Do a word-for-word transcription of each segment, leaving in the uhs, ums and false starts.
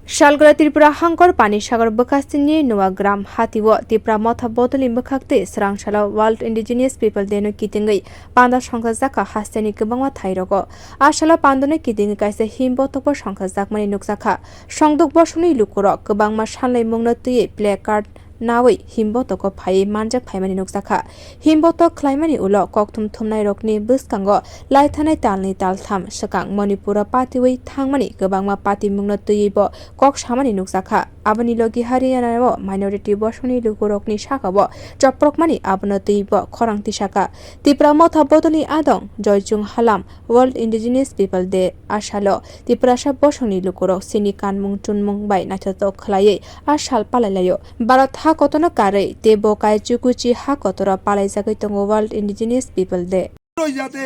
Salgora Tripura hangkor Panisagar bwkhastini Noagram hatio Tipra Motha bodolni bwkhaktwi swrang salo World Indigenous People Day no kitingwi panda songkha jakha hasteni kwbangma thairogo. A salo pandano kitingwi kaisa him botokbo songkha jakmani nukjakha. Songduk bosongni lukurok kwbangma sanlaimungno twiwi placard nawi him botogo phaiwi manjak phaimani nukjakha. Him botok khlaimani ulo kokthum thumnairokni bwskango laithanai talni taltham swkang Manipuro patiwi thangmani kwbangma patimungno twiwibo kok samani nukjakha. Aboni logi Haryanao minority bosongni lukurokni sakao choprokmani abono twiwibo khorang tisakha. Tipra Motha bodolni adong Joychung Halam World Indigenous People Day a salo Tiprasa bosongni lukurok chini kanmung chunmung bai naithotok khlaiwi a sal palailaio. Bharat ha kotorno karwi tei bo kaichu kuchi ha kotoro palaijagwi tongo World Indigenous People Day. যাতে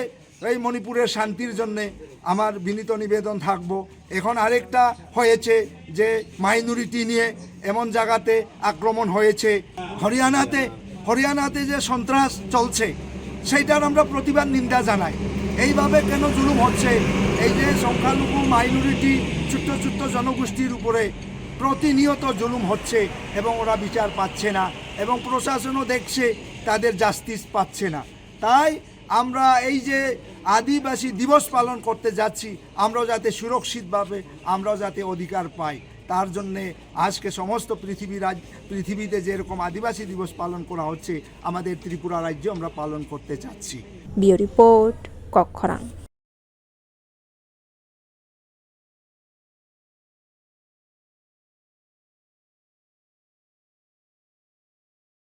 এই মণিপুরের শান্তির জন্য আমার বিনীত নিবেদন থাকবো। এখন আরেকটা হয়েছে যে মাইনরিটি নিয়ে এমন জায়গাতে আক্রমণ হয়েছে, হরিয়ানাতে, হরিয়ানাতে যে সন্ত্রাস চলছে, সেইটার আমরা প্রতিবাদ নিন্দা জানাই। এইভাবে কেন জুলুম হচ্ছে? এই যে সংখ্যালঘু মাইনরিটি, ছোট্ট ছোট্ট জনগোষ্ঠীর উপরে প্রতিনিয়ত জুলুম হচ্ছে এবং ওরা বিচার পাচ্ছে না এবং প্রশাসনও দেখছে তাদের জাস্টিস পাচ্ছে না। তাই আমরা এই যে আদিবাসী দিবস পালন করতে যাচ্ছি, আমরাও যাতে সুরক্ষিতভাবে, আমরাও যাতে অধিকার পাই, তার জন্যে আজকে সমস্ত পৃথিবী রাজ-, পৃথিবীতে যেরকম আদিবাসী দিবস পালন করা হচ্ছে, আমাদের ত্রিপুরা রাজ্যে আমরা পালন করতে যাচ্ছি। Bureau Report, Kokkhorang.